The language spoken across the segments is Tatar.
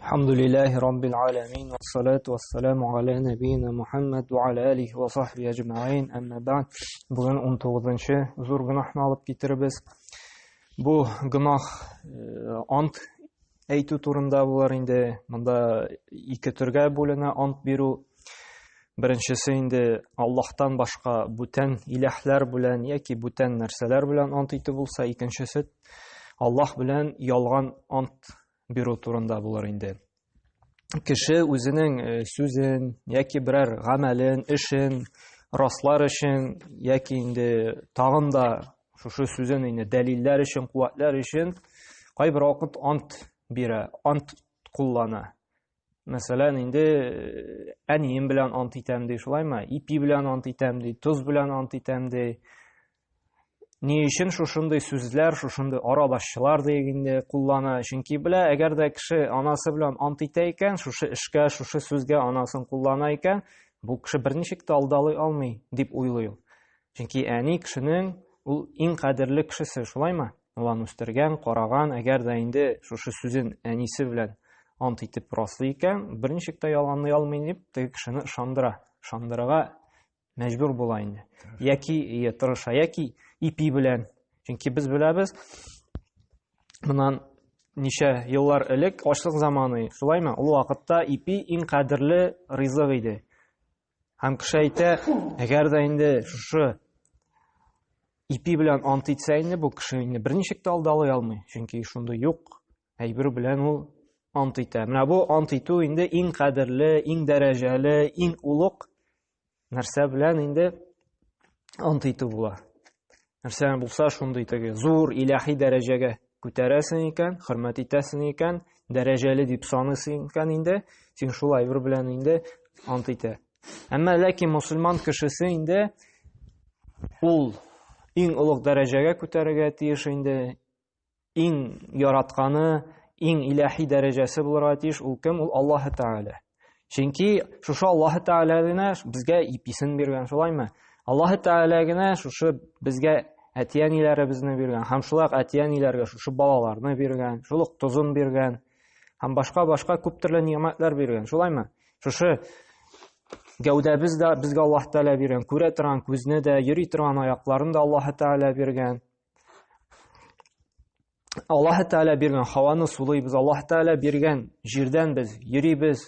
Алхамдулиллахи раббил аламин, вассалату вассаламу аля набийна Мухаммад ва аля алихи ва сахби аҗмаин. Әмма бәгъд. Бүген 19-нчы зур гөнаһны алып китеребез. Бу гөнаһ ант әйтү турында булыр инде. Монда ике төргә бүленә ант бирү. Беренчесе инде Аллаһтан башка бүтән иләһләр белән яки бүтән нәрсәләр белән ант итү булса, икенчесе Аллаһ белән ялган ант бирү турында булыр инде. Кеше үзенең сүзен яки берәр гамәлен, эшен раслар өчен яки инде тагын да шушы сүзен инде дәлилләр өчен, куәтләр өчен кайбер вакыт ант бирә, ант куллана. Мәсәлән, инде әнием белән ант итәм ди, шулаймы? Ипи белән ант итәм ди, тоз белән ант итәм ди. Ни өчен шушындый сүзләр, шушындый аралашчылар диек инде куллана? Чөнки белә, әгәр дә кеше анасы белән ант итә икән, шушы эшкә, шушы сүзгә анасын куллана икән, бу кеше берничек тә алдалый алмый дип уйлый ул. Чөнки әни кешенең ул иң кадерле кешесе, шулаймы? Ул аны үстергән, караган, әгәр дә инде шушы сүзен әнисе белән ант итеп раслый икән, берничек тә ялганлый алмый дип, теге кешене ышандыра. Ышандырырга мәҗбүр була инде. Яки тырыша, яки ипи белән. Чөнки без беләбез, моннан ничә еллар элек ачлык заманы, шулаймы? Ул вакытта ипи иң кадерле ризык иде. Һәм кеше әйтә, әгәр дә инде шушы ипи белән ант итсә инде, бу кеше инде берничек тә алдалый алмый. Чөнки шундый юк әйбер белән ул ант итә. Менә бу ант итү инде иң кадерле, иң дәрәҗәле, иң улук нәрсә белән инде ант итү була. Нәрсә булса шундый теге зур илаһи дәрәҗәгә күтәрәсең икән, хөрмәт итәсең икән, дәрәҗәле дип саныйсың икән инде, син шул әйбер белән инде ант итә. Әмма ләкин мусульман кешесе инде ул иң олуг дәрәҗәгә күтәрергә тиеш инде, иң яратканы, иң илаһи дәрәҗәсе булырга тиеш ул кем? Ул Аллаһ Тәгалә. Чөнки шушы Аллаһ Тәгалә генә безгә иписен биргән, шулаймы? Аллаһ Тәгалә генә шушы безгә әти-әниләребезне биргән һәм шулай ук әти-әниләргә шушы балаларны биргән, шул ук тозын биргән һәм башка-башка күп төрле ни'мәтләр биргән, шулаймы? Шушы гәүдәбез дә безгә Аллаһ Тәгалә биргән, күрә торган күзне дә, йөри торган аякларын да Аллаһ Тәгалә биргән. Аллаһ Тәгалә биргән һаваны сулыйбыз, Аллаһ Тәгалә биргән җирдән без йөрибез,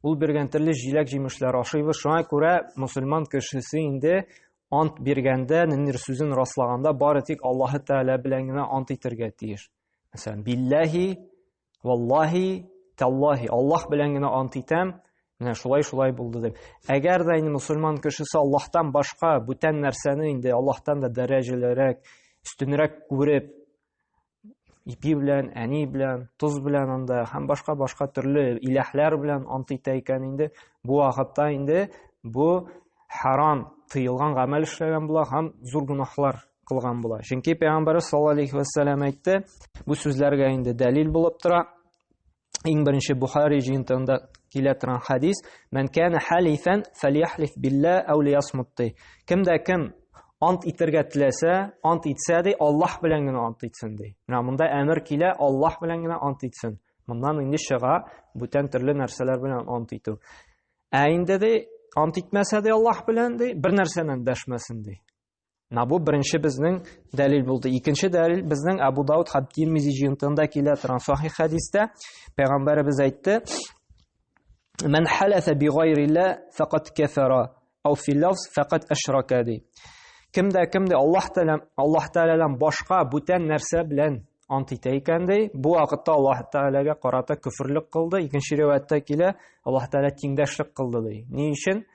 ул биргән төрле җиләк-җимешләр ашыйбыз. Шуңа күрә мусульман кешесе инде ант биргәндә, ниндидер сүзен раслаганда бары тик Аллаһ Тәгалә белән генә ант итәргә тиеш. Мәсәлән, билләһи, валлаһи, таллаһи, Аллаһ белән генә ант итәм, менә шулай-шулай булды дип. Әгәр дә инде мусульман кешесе Аллаһтан башка бүтән нәрсәне инде Аллаһтан да дәрәҗәлерәк, өстенрәк күреп, ипи белән, әни белән, тоз белән анда һәм башка-башка төрле иләһләр белән ант итә икән инде, бу вакытта инде бу харам, тыелган гамәл эшләгән була һәм зур гөнаһлар кылган була. Чөнки Пәйгамбәрбез саллаллаһу алейхи ва сәлләм әйтте, бу сүзләргә инде дәлил булып тора. Иң беренче Бухари җыентыгында килә торган хадис, "Мән кана халифан фалияхлиф билла ау лиясмут" ди. Кем дә кем ант итәргә теләсә, ант итсә ди, Аллаһ белән генә ант итсен ди. Менә монда әмер килә, Аллаһ белән генә ант итсен. Моннан инде чыга бүтән төрле нәрсәләр белән ант итү. Ә инде ди, ант итмәсә ди Аллаһ белән ди, бер нәрсәдән дәшмәсен ди. Менә бу беренче безнең дәлил булды. Икенче дәлил безнең Абу Дауд һәм Тирмизи җыентыгында килә торган сахих хәдистә пәйгамбәребез әйтте: "Ман халафа би гайрилла фақат кафара, ау фи лафз фақат ашрака" ди. Кемдә кемдә Аллаһ Тәгалә Аллаһ Тәгаләдән башка бүтән нәрсә белән ант итә икән ди, бу вакытта Аллаһ Тәгаләгә карата көферлек кылды. Икенче риваятьтә килә, Аллаһ Тәгалә тиңдәшлек кылды ди. Ни өчен?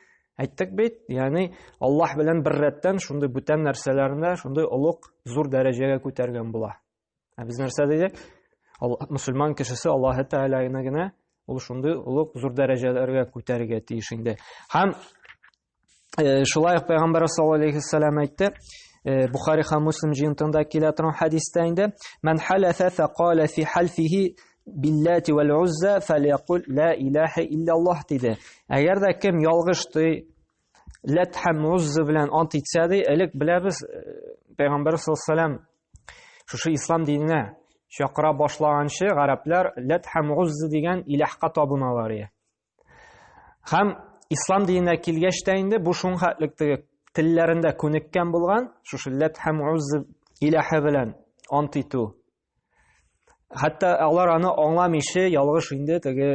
Әйттек бит, ягъни Аллаһ белән бер рәттән шундый бүтән нәрсәләрне шундый олуг зур дәрәҗәгә күтәргән була. Ә без нәрсә дидек? Мусульман кешесе Аллаһ Тәгаләне генә ул шундый олуг зур дәрәҗәләргә күтәрергә тиеш инде. Һәм шулай ук Пәйгамбәр саллаллаһу алейхи вәсәлләм әйтте, Бухари һәм Муслим җыентыгында килә торган хәдистә инде, "Ман халафа фақала фи халфихи биллати вәл узза фәлякул ла илаһа илляллаһ" диде. Әгәр дә кем ялгыш ди, Ләт һәм Узза белән ант итсә ди, элек беләбез, Пәйгамбәр саллаллаһу алейһи вәсәлләм шушы ислам диненә чакыра башлаганчы гарәпләр Ләт һәм Гузза дигән илаһка табыналар иде. Һәм ислам диненә килгәч тә инде бу шуның хәтлек теге телләрендә күнеккән булган, шушы Ләт һәм Гузза илаһы белән ант итү. Хәтта алар аны аңламыйча ялгыш инде теге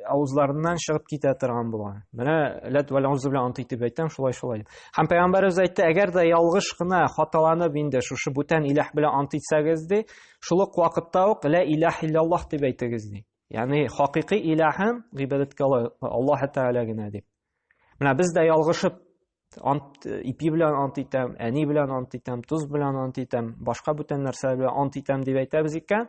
авызларыннан чыгып китә торган булган. Менә Ләт вәл Гузза белән ант итеп әйтәм, шулай шулай. Һәм пәйгамбәребез әйтте, әгәр дә ялгыш кына хаталанып инде шушы бүтән илаһ белән ант итсәгез ди, шул ук вакытта ук ла илаһ илляллаһ дип әйтегез ди. Ягъни хакыйкый илаһым гыйбадәткә Аллаһ Тәгалә генә дип. Менә без дә ялгышып ант ипи белән ант итәм, әни белән ант итәм, тоз белән ант итәм, башка бүтән нәрсә белән ант итәм дип әйтәбез икән,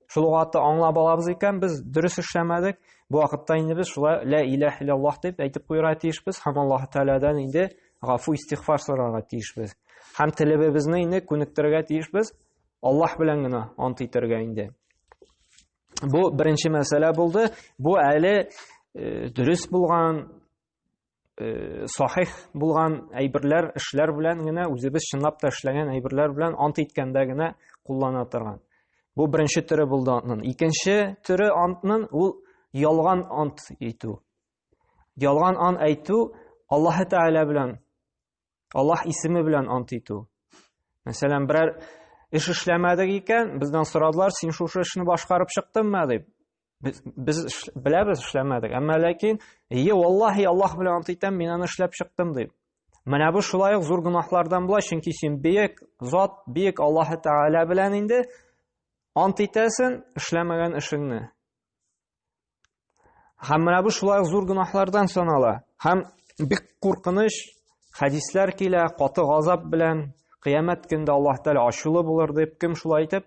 шул вакытта аңлап алабыз икән, без дөрес эшләмәдек. Бу вакытта инде без шулай ла илаһ илляллаһ дип әйтеп куярга тиешбез һәм Аллаһ Тәгаләдән инде гафу истигъфар сорарга тиешбез. Һәм телебезне инде күнектерергә тиешбез. Аллаһ белән генә ант итәргә инде. Бу беренче мәсьәлә булды. Бу әле э, дөрес булган, э, сахих булган әйберләр, эшләр белән генә үзебез чынлап та эшләгән әйберләр белән ант иткәндә генә куллана торган. Бу беренче төре булды антның. Икенче төре антның ул ялган ант итү. Ялган ант әйтү Аллаһ Тәгалә белән Аллаһ исеме белән ант итү. Мәсәлән, берәр эш эшләмәдек икән, бездән сорадылар, син шушы эшне башкарып чыктыңмы дип. Без, без беләбез эшләмәдек. Әмма ләкин, ие, валлаһи, Аллаһ белән ант итәм, мин аны эшләп чыктым дип. Менә бу шулай ук зур гөнаһлардан була, чөнки син бөек зат, бөек Аллаһ Тәгалә белән инде ант итәсең эшләмәгән эшеңне. Һәм менә бу шулай зур гөнаһлардан санала. Һәм бик куркыныч хәдисләр килә, каты газап белән кыямәт көндә Аллаһ Тәгалә ачулы булыр дип, кем шулай итеп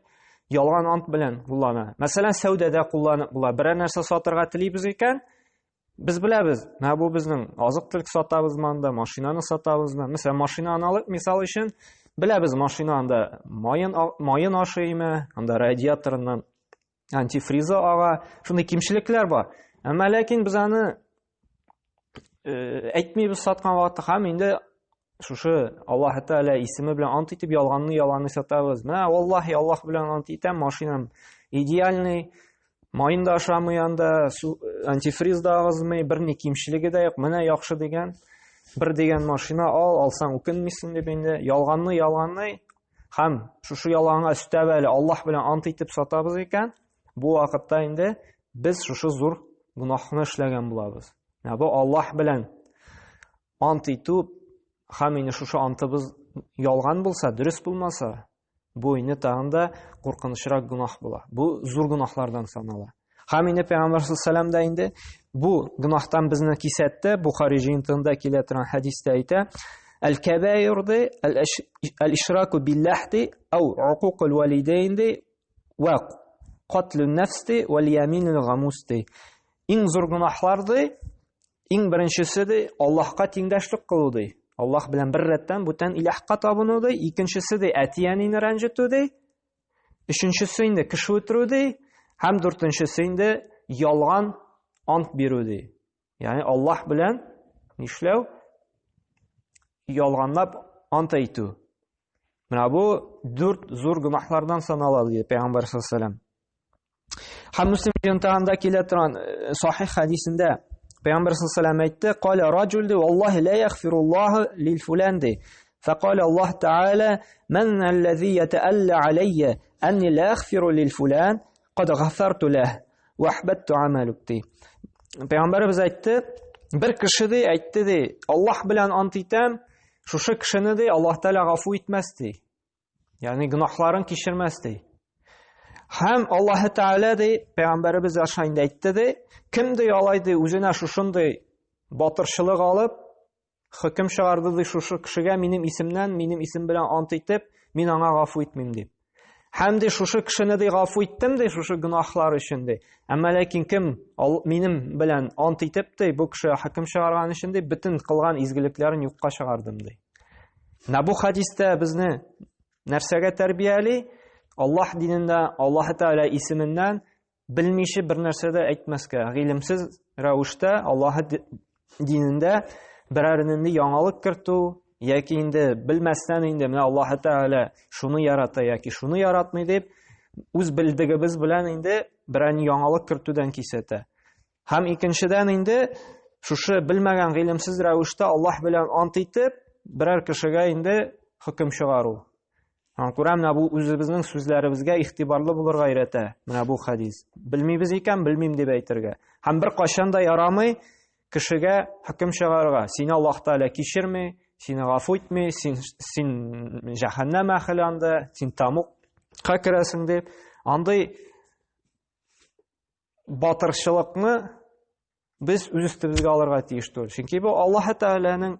ялган ант белән куллана. Мәсәлән, сәүдәдә кулланып була. Берәр нәрсә сатырга телибез икән, без беләбез, менә бу безнең азык-төлек сатабызмы анда, машинаны сатабызмы? Мәсәлән, машинаны алып, мисал өчен, беләбез, машина анда маен маен ашыймы, анда радиаторыннан антифриза ага, шундый кимчелекләр бар. Әмма ләкин без аны э, әйтмибез саткан вакытта һәм инде шушы Аллаһ Тәгалә исеме белән ант итеп ялганны яланны сатабыз. Менә валлаһи Аллаһ белән ант итәм, машинам идеальный, майын да ашамый анда, су, антифриз да агызмый, берни кимчелеге дә юк. Менә яхшы дигән, бер дигән машина ал, алсаң үкенмисең дип инде ялганны ялганны Һәм шушы ялганга өстәп әле Аллаһ белән ант итеп сатабыз икән, бу вакытта инде без шушы зур гөнаһны эшләгән булабыз. Менә бу Аллаһ белән ант итү һәм инде шушы антыбыз ялган булса, дөрес булмаса, бу инде тагын да куркынычрак гөнаһ була. Бу зур гөнаһлардан санала. Һәм инде Пәйгамбәр саллаллаху да инде бу гөнаһтан безне кисәтте. Бухари җыентыгында килә торган хәдистә әйтә: Әл-кәбаир ди, әл-ишраку биллаһ ди, ау укукул валидейн ди, ва катлун нафс ди, вал яминул гамус ди. Иң зур гөнаһлар ди, иң беренчесе ди, Аллаһка тиңдәшлек кылу ди. Аллаһ белән бер рәттән бүтән илаһка табыну ди. Икенчесе ди, әти-әнине рәнҗетү ди. Өченчесе инде кеше үтерү ди, һәм дүртенчесе инде ялган ант бирү ди. Ягъни Аллаһ белән нишләү? Ялганлап ант әйтү. Менә бу дүрт зур гөнаһлардан санала ди Пәйгамбәр саллаллаху алейһи вәсәлләм. Һәм Муслим җыентыгында килә торган э, сахих хәдисендә Пәйгамбәр саллаллаху алейһи вәсәлләм әйтте: "Каля раҗул ди, валлаһи ла ягфируллаһу лил фулан ди. فقال الله تعالى من الذي يتألى علي أني لا أغفر للفلان قد غفرت له وأحبطت عملك ди. Пәйгамбәребез әйтте, бер кеше ди, әйтте ди, Аллаһ белән ант итәм, шушы кешене ди, Аллаһ Тәгалә гафу итмәс ди. Ягъни гөнаһларын кичермәс ди. Һәм Аллаһ Тәгалә ди, пәйгамбәребез аша инде әйтте ди, кем ди алай ди, үзенә шушындый батырчылык алып, Хөкем чыгарды ди шушы кешегә минем исемнән, минем исем белән ант итеп, мин аңа гафу итмим дип. Һәм ди шушы кешене ди гафу иттем ди шушы гөнаһлар өчен ди. Әмма ләкин кем минем белән ант итеп ди, бу кеше хөкем чыгарган өчен ди, бөтен кылган изгелекләрен юкка чыгардым ди. Менә бу хәдистә безне нәрсәгә тәрбияли? Аллаһ динендә, Аллаһ Тәгалә исеменнән белмичә бер нәрсә дә әйтмәскә, гыйлемсез рәвештә Аллаһ динендә берәр нинди яңалык кертү яки инде белмәстән инде менә Аллаһ Тәгалә шуны ярата яки шуны яратмый дип. үз белдегебез белән инде берәр яңалык кертүдән кисәтә. Һәм икенчедән инде шушы белмәгән гыйлемсез рәвештә Аллаһ белән ант итеп, берәр кешегә инде хөкем чыгару. Аңа күрә менә бу үзебезнең сүзләребезгә игътибарлы булырга өйрәтә. Менә бу хадис. Белмибез икән, белмим дип әйтергә. Һәм бер кайчан да ярамый кешегә хөкем чыгарырга. Сине Аллаһ Тәгалә кичерми, сине гафу итми, син син җәһәннәм әһеле анда, син тамукка керәсең дип. Андый батырчылыкны без үз өстебезгә алырга тиеш түгел. Чөнки бу Аллаһ Тәгаләнең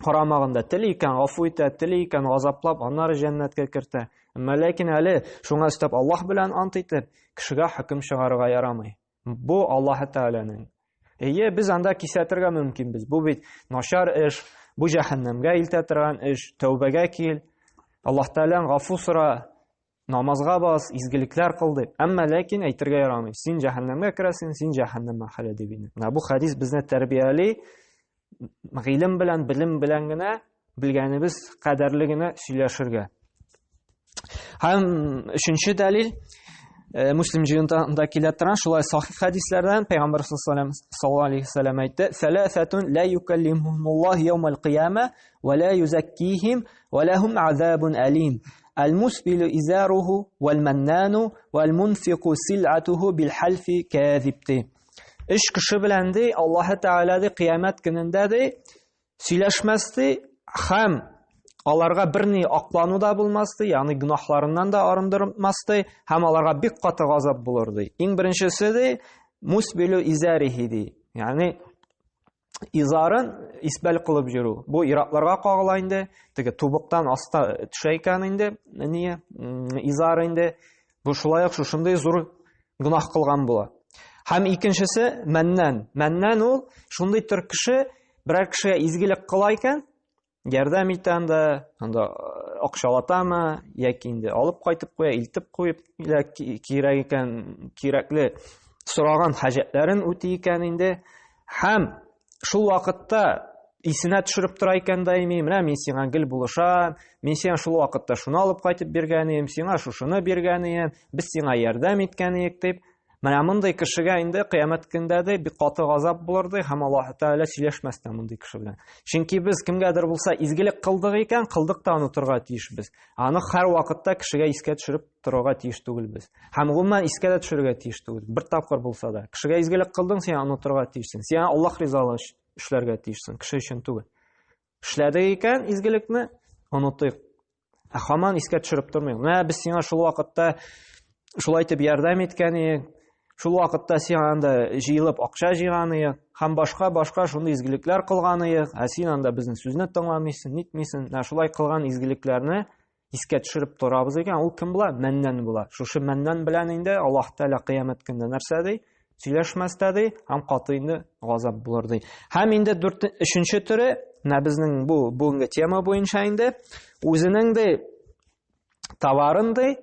карамагында тели икән гафу итә, тели икән газаплап, аннары җәннәткә кертә. Әмма ләкин әле шуңа өстәп Аллаһ белән ант итеп, кешегә хөкем чыгарырга ярамый. Бу Аллаһ Тәгаләнең. Әйе, без анда кисәтергә мөмкинбез. Бу бит начар эш, бу җәһәннәмгә илтә торган эш, тәүбәгә кил. Аллаһ Тәгаләдән гафу сора, намазга бас, изгелекләр кыл дип. Әмма ләкин әйтергә ярамый. Син җәһәннәмгә керәсең, син җәһәннәм әһеле дип инде. Менә бу хадис безне тәрбияли, гыйлем белән, белем белән генә белгәнебез кадәрле генә сөйләшергә. Һәм өченче дәлил э, Муслим җыенында килә торган шулай сахих хәдисләрдән Пәйгамбәр саллаллаһу алейхи вәсәлләм әйтте: "Сәләсәтун ла юкаллимухумуллаһу яумал кыяма ва ла юзаккихим ва лахум азабун алим. Әл-мусбилу изаруху вәл-маннану вәл-мунфику сил'атуху бил-хальфи кәзиб ди. Өч кеше белән ди Аллаһы Тәгалә ди кыямәт көнендә ди сөйләшмәс ди һәм аларга берни аклану да булмас ди, ягъни гөнаһларыннан да арындырмас ди һәм аларга бик каты газап булыр ди. Иң беренчесе ди мусбилу изарихи ди. Ягъни изарын исбәл кылып йөрү. Бу иратларга кагыла инде. Теге тубыктан аста төшә икән инде, не, изар инде. Бу шулай ук шушындый зур гөнаһ кылган була. Һәм икенчесе мәннән. Мәннән ул шундый төр кеше, берәр кешегә изгелек кыла икән, ярдәм итә анда, анда э, акчалатамы, яки инде алып кайтып куя, илтеп куеп, кирәк икән, кирәкле сораган хаҗәтләрен үти икән инде. Һәм шул вакытта исенә төшереп тора икән даими, менә мин сиңа гел булышам, мин сиңа шул вакытта шуны алып кайтып биргән идем, сиңа шушыны биргән идем, без сиңа ярдәм иткән идек дип, Менә мондый кешегә инде кыямәт көндә дә бик каты газап булыр ди һәм Аллаһ Тәгалә сөйләшмәс тә мондый кеше белән. Чөнки без кемгәдер булса изгелек кылдык икән, кылдык та онытырга тиешбез. Аны һәр вакытта кешегә искә төшереп торырга тиеш түгелбез. Һәм гомумән искә дә төшерергә тиеш түгел. Бер тапкыр булса да. Кешегә изгелек кылдың, син онытырга тиешсең. Син Аллаһ ризалыгы эшләргә тиешсең, кеше өчен түгел. Эшләдек икән изгелекне, онытыйк. Ә хаман искә төшереп тормыйк. Менә без сиңа шул вакытта шулай итеп ярдәм иткән идек. Шул вакытта сиңа анда җыелып акча җыйган идек һәм башка-башка шундый изгелекләр кылган идек. Ә син анда безнең сүзне тыңламыйсың, нитмисең. Менә шулай кылган изгелекләрне искә төшереп торабыз икән, ул кем була? Мәннән була. Шушы мәннән белән инде Аллаһ Тәгалә кыямәт көндә нәрсә ди? Сөйләшмәс тә ди, һәм каты инде газап булыр ди. Һәм инде дүрт, өченче төре, менә безнең бу бүгенге тема буенча инде үзенең ди товарын ди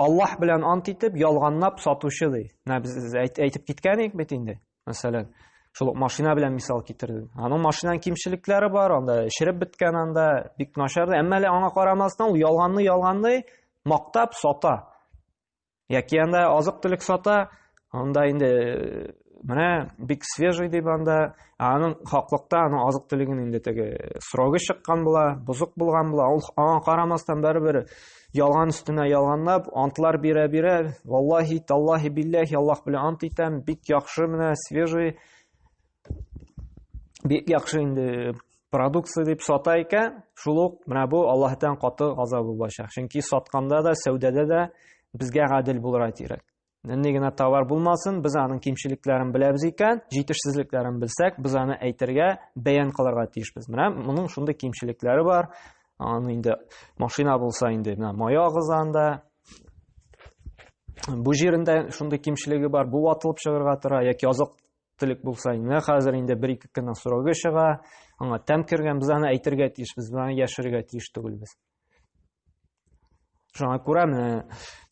Аллаһ белән ант итеп ялганлап сатучы ди. Менә без әйтеп киткән идек бит инде. Мәсәлән, шул ук машина белән мисал китердем. Аның машинаның кимчелекләре бар, анда череп беткән анда, бик начар. Әмма әле аңа карамастан ул ялганны ялганлый, мактап сата. Яки анда азык-төлек сата, анда инде э, менә бик свежий дип анда, аның хаклыкта аның азык-төлеген инде теге срогы чыккан була, бозык булган була. Ул аңа карамастан барыбер ялган өстенә ялганлап, антлар бирә-бирә, валлаһи, таллаһи, билләһи, Аллаһ белән ант итәм, бик яхшы менә свежий, бик яхшы инде продукция дип сата икән, шул ук менә бу Аллаһтан каты газабы булачак. Чөнки сатканда да, сәүдәдә дә безгә гадел булырга кирәк. Нинди генә товар булмасын, без аның кимчелекләрен беләбез икән, җитешсезлекләрен белсәк, без аны әйтергә, бәян кылырга тиешбез. Менә моның шундый кимчелекләре бар. Аны инде машина булса инде менә май агыза анда. Бу җирендә шундый кимчелеге бар, бу ватылып чыгарга тора яки азык төлек булса, менә хәзер инде бер-ике көннән срогы чыга, аңа тәм кергән, без аны әйтергә тиешбез, без аны яшерергә тиеш түгелбез. Шуңа күрә менә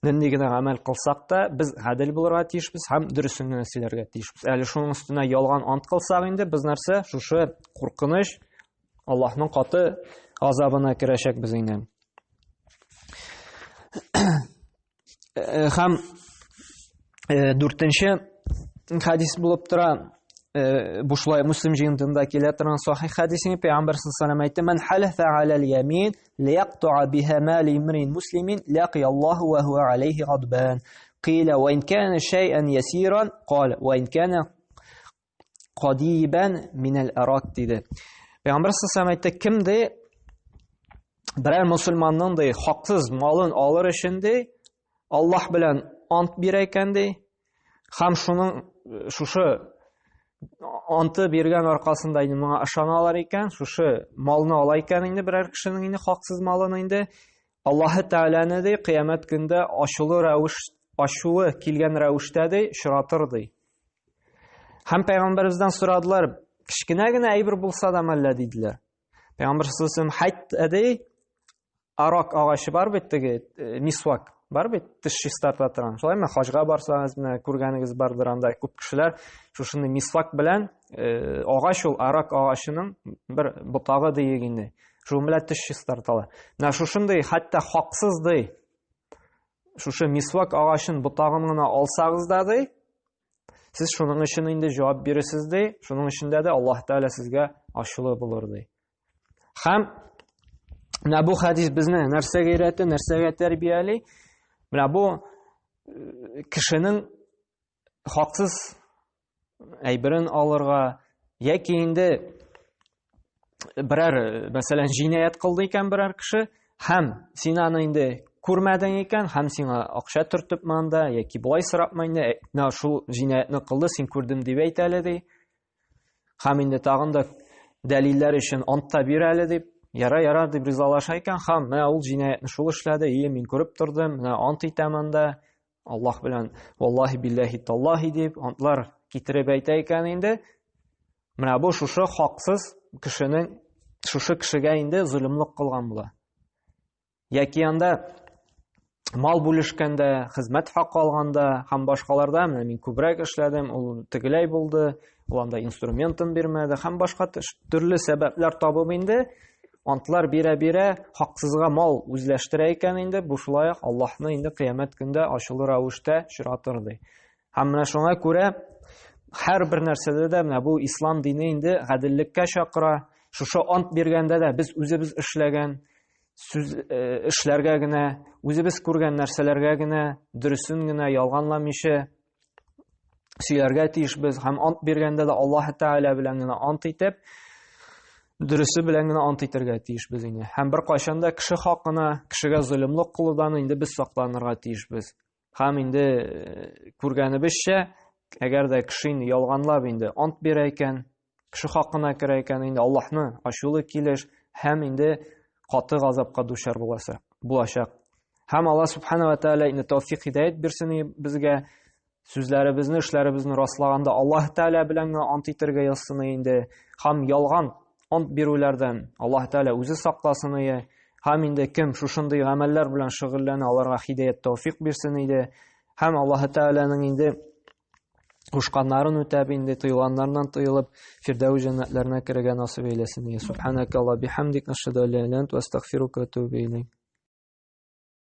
нинди генә гамәл кылсак та, без гадел булырга тиешбез һәм дөресен генә сөйләргә тиешбез. Әле шуның өстенә ялган ант кылсак инде, без нәрсә? Шушы куркыныч Аллаһның каты азабына керәчәкбез инде. Һәм дүртенче хадис булып тора. Бу шулай Муслим җыентында килә торган сахих хадисен Пәйгамбәр саллаллаху алейһи әйтте: "Ман халафа аля ямин лияқта'a биха мал имрин муслимин лақия Аллаһу ва хуа алейхи гадбан". Қила ва ин кана шай'ан ясиран қала ва ин кана кадибан минал арак диде. Пәйгамбәр саллаллаху әйтте: "Кем ди берәр мусульманның ди хаксыз малын алыр өчен ди Аллаһ белән ант бирә икән ди, һәм шуның шушы анты биргән аркасында инде моңа ышаналар икән, шушы малны ала икән инде берәр кешенең инде хаксыз малын инде Аллаһы Тәгаләне ди кыямәт көндә ачулы рәвеш ачуы килгән рәвештә ди очратыр ди. Һәм пәйгамбәребездән сорадылар, кечкенә генә әйбер булса да мәллә диделәр. Пәйгамбәр саллаллаху алейһи ди арак агачы бар бит теге э, мисвак бар бит теш чистарта торган шулаймы хаҗга барсагыз менә күргәнегез бардыр анда күп кешеләр шушындый мисвак белән э, агач ул арак агачының бер ботагы диек инде шуның белән теш чистарталар менә шушындый хәтта хаксыз ди шушы мисвак агачын ботагын гына алсагыз да ди сез шуның өчен инде җавап бирерсез ди шуның өчен дә Аллаһ Тәгалә сезгә ачулы булыр ди Һәм менә бу хәдис безне нәрсәгә өйрәтә, нәрсәгә тәрбияли? Менә бу э, кешенең хаксыз әйберен алырга яки инде берәр, мәсәлән, җинаять кылды икән берәр кеше, һәм син аны инде күрмәдең икән, һәм сиңа акча төртеп монда яки болай сорапма инде, менә шул җинаятьне кылды, син күрдем дип әйт әле ди. Һәм инде тагын да дәлилләр өчен ант та бир әле дип, яра яра дип ризалаша икән, һәм менә ул җинаятьне шул эшләде, ие, мин күреп тордым, менә ант итәм анда, Аллаһ белән валлаһи билләһи таллаһи дип антлар китереп әйтә икән инде, менә бу шушы хаксыз кешенең шушы кешегә инде золымлык кылган була. Яки анда мал бүлешкәндә, хезмәт хакы алганда һәм башкаларда, менә мин күбрәк эшләдем, ул тегеләй булды, ул анда инструментын бирмәде һәм башка төрле сәбәпләр табып инде антлар бирә-бирә хаксызга мал үзләштерә икән инде, бу шулай ук Аллаһны инде кыямәт көндә ачулы рәвештә очратыр ди. Һәм менә шуңа күрә һәрбер нәрсәдә дә менә бу ислам дине инде гаделлеккә чакыра. Шушы ант биргәндә дә без үзебез эшләгән сүз э, эшләргә генә, үзебез күргән нәрсәләргә генә, дөресен генә ялганламыйча сөйләргә тиешбез һәм ант биргәндә дә Аллаһ Тәгалә белән генә ант итеп, дөресе белән генә ант итәргә тиешбез инде. Һәм бер кайчан да кеше хакына, кешегә золымлык кылудан инде без сакланырга тиешбез. Һәм инде э, күргәнебезчә, әгәр дә кеше инде ялганлап инде ант бирә икән, кеше хакына керә икән, инде Аллаһны ачулы килеш һәм инде каты газапка дучар буласа, булачак. Һәм Аллаһ субхана ва тааля инде тәүфик һидаят бирсен безгә сүзләребезне, эшләребезне раслаганда Аллаһ Тәгалә белән генә ант итәргә язсын инде. Һәм ялган ант бирүләрдән Аллаһ Тәгалә үзе сакласын ие. Һәм инде кем шушындый гамәлләр белән шөгыльләнә, аларга һидаят тәүфик бирсен иде. Һәм Аллаһ Тәгаләнең инде кушканнарын үтәп инде тыелганнарыннан тыелып Фирдәүс җәннәтләренә керергә насыйп әйләсен. Субханакалла бихамдик, ашһаду ан ла иляха илля анта, астагфирука ва атубу илейк.